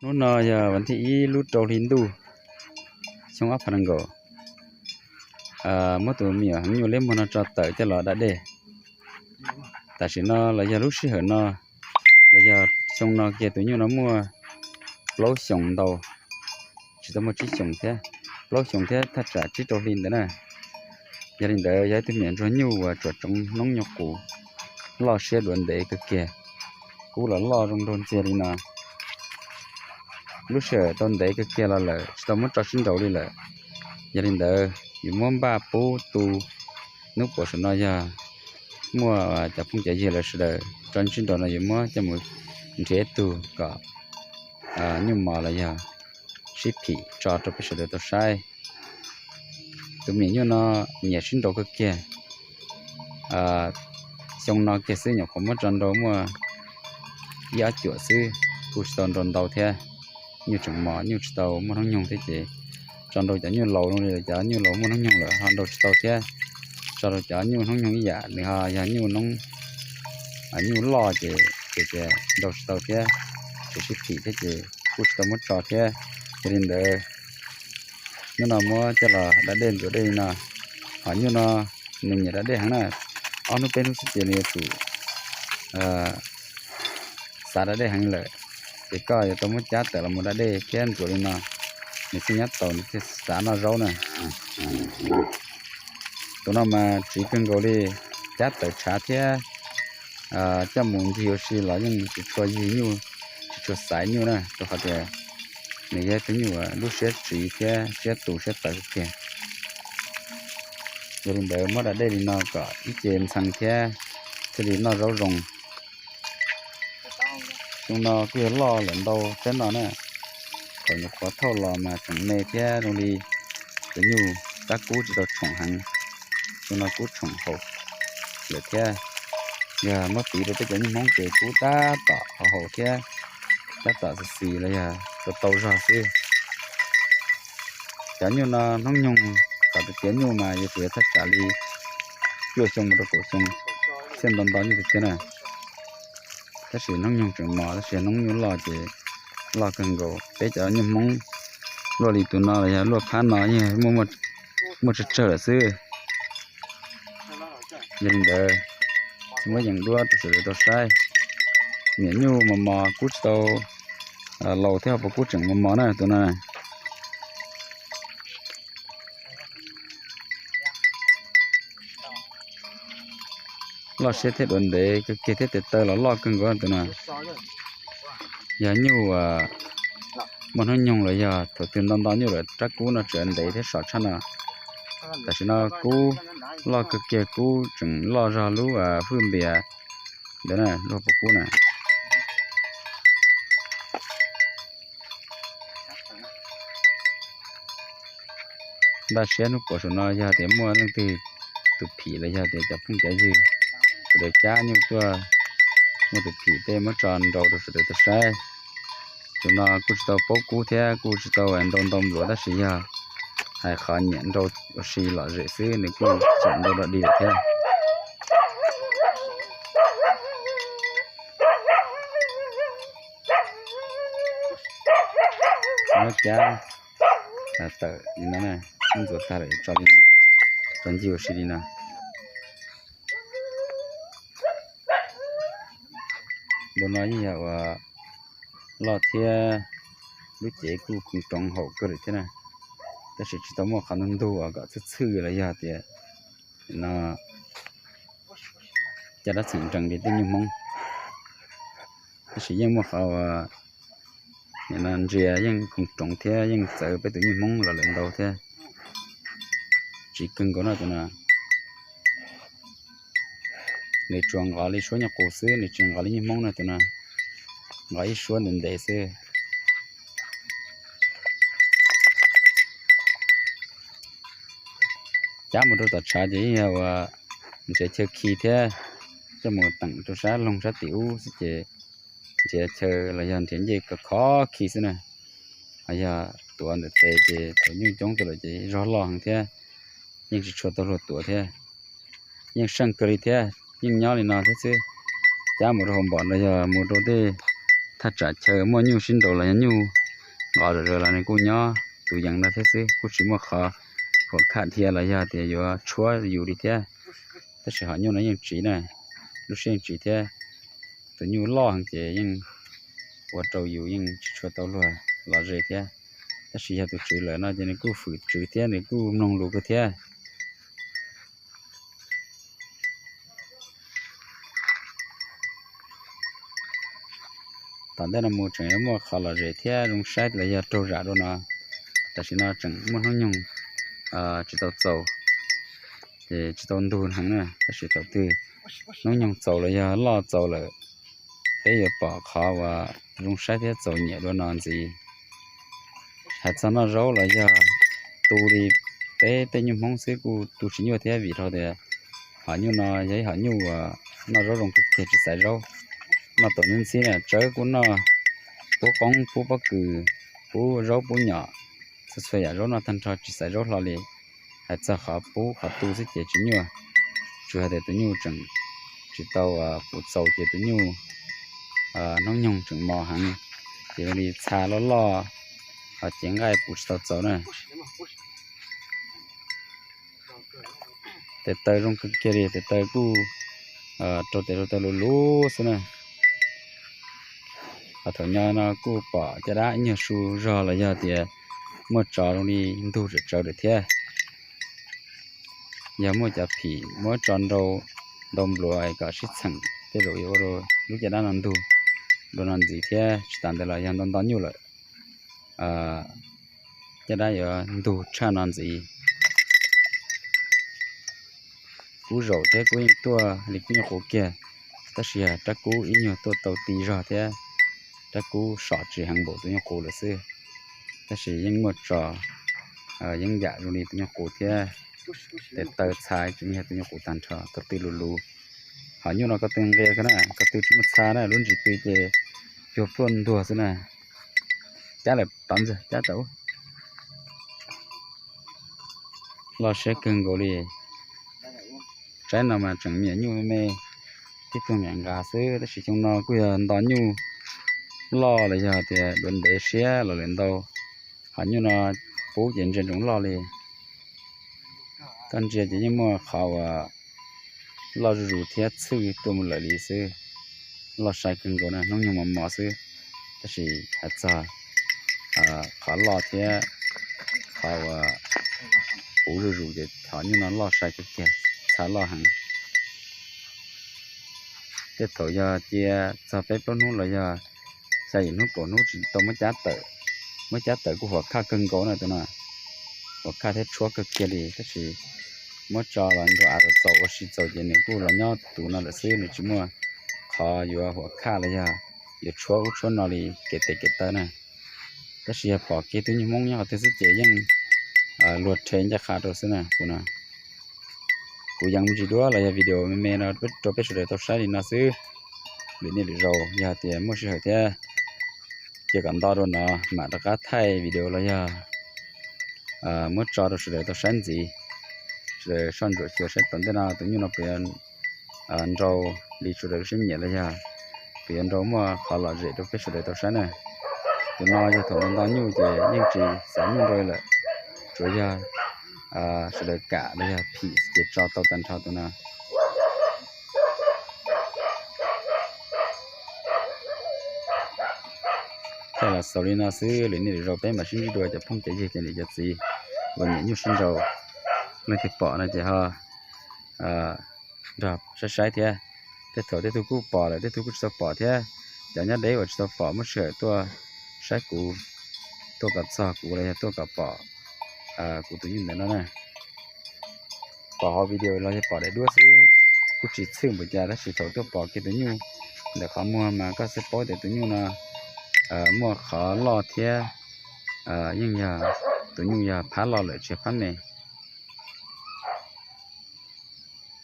Hnub no yog vas thib ib lub rau hli ntuj, xyoo ob phav nees nkaum. Muab tus me nyuam heev nyuj liab muag no tso tawm coj los da dej. Tam sim no los yog lub sij hawm no, los yog xyoo no kiag tus nyuj no muaj plaub xyoos ntau, tsis tau muaj tsib xyoos thiab, plaub xyoos thiab thaj tsam tsib rau hli ntawd na. Yog li ntawd yog ib tug me nyuam ntsuag nyuj uas tsuas tsoov hnub nyoog qus, loj siab duav ntev kawg kiag. Kub los loj zoo nraug ntxiag li no, lub sij hawm tau ntev kawg kiag los lawm tsis tau muab tso sib nraus li lawm. Yog li ntawd yus muab npaj pub tu, hnub puas saum no yog muaj cov phooj cov ywg lawv sawv daws tso sib nraus no yuav muab coj mus nrhiav ib tug kom nyuj mos los yog sib phim tso rau peb sawv daws tau saib. Tus me nyuam nyuj no nyiam sib nraus kawg kiag. Xyoo no kiag xwb nyuam qhuav muab tso nraus muaj ib ob cuam xwb, kuj tsis tau nraus ntau thiab. Nyuj tseem mos, nyuj tsis tau muaj hnub nyoog thiab ces tso nraus cov nyuj laus zoo li cov nyuj laus muaj hnub nyoog lawm ho nraus tsis tau thiab. Tso rau cov nyuj hnub nyoog ib yam nws ho yog nyuj noob, nyuj loj ces ces tias nraus tsis tau thiab, tsis sib phim thiab ces kuj tsis tau muab tso thiab. Yog li ntawd hnub no muab coj los da dej ntxuav dej li no. Ho nyuj no nws nyiam da dej heev na, ob hnub peb hnub xwb ces nws yuav tsum xav da dej heev lawm. Ces koj yuav tau muab cab tawm los mus da dej thiab ntxuav li no, nws thiaj nyob taus, nws thiaj xav noj zaub na. Tus no mas tsiv kawg nkaus li, cab tawm tshav thiab coj mus ncig ua si los yeej tsis tshua yig nyuj, tsis tshua xaiv nyuj na, rau qhov tias nws yog tus nyuj lub siab tsiv thiab siab tu siab tawv kiag. Yog li ntawd muab da dej li no kom ib ce ntxhee thiab thiaj li noj zaub zoo. Xyoo no kuj yog loj lawm ntau tshab no na, thaum nyuam qhuav thauj los mas tseem me thiab zoo li tus nyuj tab kub tsis tau tshoom heev. Xyoo no kub tshoom haum lawm thiab. Yog muab piv rau peb cov nyuj Hmoob ces kub tab tom haum haum thiab, tab tom xis xis los yog tau tau zog xwb. Cov nyuj no hnub nyoog kom tiav nyuj mas yuav tsum yog thaj tsam li cuaj xyoo mus rau kaum xyoo thiaj nto nto nyuj tiag tiag na. Tab sis hnub nyoog tseem mos tab sis hnub nyoog loj ces loj kawg nkaus. Peb cov nyuj Hmoob luaj li tus no los yog luaj phab no yeej muaj tsawg tsawg lawm xwb. Yog li ntawd muab yeem duab rau sawv daws tau saib. Niam nyuj mos mos kub tsis tau laus thiab ho puas kub tseem mos mos na tus no. Loj siab thiab duav ntev kawg kiag thiab tes taw los loj kawg nkaus tus no. Yog nyuj muaj hnub nyoog los yog thaum twg nto nto nyuj lawm rab kub no tseem ntev thiab sov tshaj no. Tam sim no kub loj kawg kiag, kub tseem loj zog lub hwj npias ntawd na, lub hauv paus kub na. Npaj siab hnub puas saum no yog tias muaj leej twg tus phim los yog tias cov phooj cov ywg sawv daws cab nyuj tuaj muaj tus phim tej muab tso nraus rau sawv daws tau saib. Tus no kuj tsis tau paub kub thiab kuj tsis tau nrau ntau npluav tab sis yog hais qhov nyiam nrau ua si lom zem xwb nws kuj tseem nrau dog dig lawm thiab. Muab cab tawm li no, muab ntxuav tag lawm tso li no, tso ncig ua si li no. Ntu no yeej yog uas loj thiab lub cev kuj khoov roov haum kawg lawm thiab na, tab sis tsis tau muaj qhov ntug ntug uas kom txhwj txhwj los yog tias no caj dab txheem nrees li tej nyuj Hmoob. Tab sis yeej muaj qhov uas nim no ntsia yeej khoov roov thiab yeej txawv peb tus nyuj Hmoob los lawm ntau thiab. Tsiv kawg nkaus no tus no. Nws tsuas nqov li suab nyuj qus xwb, nws tsis nqov li nyuj Hmoob no tus no, nqov ib suab ntev ntev xwb. Cab mus rau tom tshav ces yeej yog uas nrhiav chaw khi thiab coj mus teem rau sab loog sab tim ub xwb ces nrhiav chaw los yog nrhiav ncej khov khov khi xwb na. Ho yog tuav ntawm tes ces thaum nyuj coob tuaj lawm ces zog loj heev thiab yeej tsis tshua tau luag tuav thiab. Yeej seej kawg li thiab, yeej nyob li no thiab xwb. Cab mus rau hauv npom los yog mus rau tej Thaj tsam chaw muaj nyuj sib nraus los yog nyuj nqos zom zaws los nws kuj nyob tus yees no thiab xwb, kuj tsis muaj qhov huam khaj dhia los yog tias yuav tshuab yus li thiab. Tab sis hom nyuj no yeej tsiv na, lub siab yeej tsiv thiab. Tus nyuj loj heev ces yeej ua rau yus yeej tsis tshua tau luag lom zem thiab. Tab sis yog tus tswv lawm no ces nws kuj fwm tswv thiab nws kuj mloog lus kawg thiab. Tom ntej no mus tseem yuav muaj qhov lom zem thiab zoo saib los yog raug zam dua no. Tam sim no tseem muaj hnub nyoog tsis tau txaus, ces tsis tau ntug heev na, tab sis thaum twg hnub nyoog txaus los yog loj txaus lawm, peb yuav pom qhov uas zoo saib thiab txaus nyiam dua no ntxiv. Hais txog noj zaub los yog tu li peb tej nyuj Hmoob xwb kuj tu tsis nyuaj thiab, vim rau tias hom nyuj no yog ib hom nyuj uas noj zaub zoo kawg kiag tsis xaiv zaub. Noj tau ntxhib ntxhib na, tsawb kuj noj, pub qoob pub pob kws, pub zaub pub nyom, txhua txhua yam zaub noj tag nrho tsis xaiv zaub hlo li. Hais txog qhov pub qhov tu xwb ces tsis nyuaj, tsuas hais tias tus nyuj tseem tsis tau puv txaus ces tus nyuj hnub nyoog tseem mos heev, ces li txha loj loj, ho cev nqaij puv tsis tau txaus na. Tes taw zoo kawg kiag li, tes taw kuj rau tes rau taw luv luv xwb na. Ho thaum nyob no kuj pom caj dab ib nyuag su zog los yog tias muaj tsov zoo li ntug tsawv tsawv lawm thiab. Yog muaj cov phim muab tso nrau, ntau npluav kom sib txheem tej zaum yuav ua rau lub caj dab no ntug dua no ntxiv thiab. Tsis tas ntawd los yog nto nto nyuj lawm, caj dab yuav ntug tshaj no ntxiv. Kub zaum thiab kub yeej tuaj li kub nyuj qus kiag, tab sis yog rab kub ib nyuag tuaj tau ti zog thiab rab kub som tsis heev npaum tus nyuj qus lawm xwb. Tab sis yeej muaj tso, yeeb yam zoo li tus nyuj qus thiab, tes taw txha tseem yog tus nyuj qus tag nrho, ko tw luv luv. Hom nyuj no ko tw nqia kawg na, ko tw tsis muaj txha na, lub ntsis tw ces cuag pluaj ntuag xwb na. Cab lawm tod ntxiag cab tau. Loj siab kawg nkaus li. Tsaib no mas tseem miam nyuj me me, tib tug miam nqas xwb, tab sis xyoo no kuj yog nto nyuj loj los yog tias duav ntev siab los lawm ntau. Hom nyuj no pub ces ntsia ntsoov loj li. Koj ntsia ces yeej muaj qhov uas loj zuj zus thiab txhwj tuaj mus lawm li xwb. Loj sai kawg nkaus na, hnub nyoog mos mos xwb. Tab sis hais txog qhov loj thiab qhov uas puv zuj zus ces hom nyuj no loj sai kawg kiag, txha loj heev. Tej thaum yog cia txog peb plaub hnub los yog xya yim hnub kaum hnub tsis tau muab cab tawm. Muab cab tawm kuj huam khaj kawg nkaus na tus no, huam khaj thiab tshuab kawg kiag li, tab sis muab tso los nrog av txaus ua si txaus ces nws kuj los nyob tus no lawm xwb, nws tsis muaj qhov yuav huam khaj los yog yuav tshuab ub tshuab no li kev tes kev taw na. Tab sis yog pom kiag tus nyuj Hmoob nyob qhov twg xwb ces yeej luag rhe ncaj qha rau xwb na tus no. Kuv yees me ntsis duab los yog video me me no rau peb sawv daws tau saib li no xwb. Lwm niaj lwm zaus yog tias muaj sij hawm thiab cia kom nto dua no mam rov qab thaij video los yog muab tso rau sawv daws tau saib ntxiv. Sawv daws soj ntsuam xyuas saib tom ntej no tus nyuj no puas yuav nrau li sawv daws lub siab nyiam los yog puas yuav nrau muaj qhov lom zem rau peb sawv daws tau saib na. Tus no yog thaum nto nto nyuj ces yeej tsis xav nyuj nrau lawm, tsuas yog sawv daws kam los yog phim ces tso tau tag nrho tus no. Thaij los xaus li no xwb, lwm niaj lwm zaus peb mam sib ntsib dua cov phooj cov ywg cov niam cov txiv uas nyiam nyuj sib nrau. Leej twg pom no ces ho nrog saib saib thiab. Tej thaum tej tug kuj pom lawm tej tug kuj tsis tau pom thiab. Cov nyob deb uas tsis tau pom muaj sij hawm tuaj saib kuv, tuaj kom txog kuv los yog tuaj kom pom kuv tus nyuj ntawm no na. Pom hauv video los yog pom daim duab xwb, kuj tsis txhwj npaum cas tab sis thaum tuaj pom kiag tus nyuj ntawm qhov muag mas koj xav paub tias tus nyuj no muaj qhov loj thiab yeej yog tus nyuj yog phab loj lawm tsis yog phab me.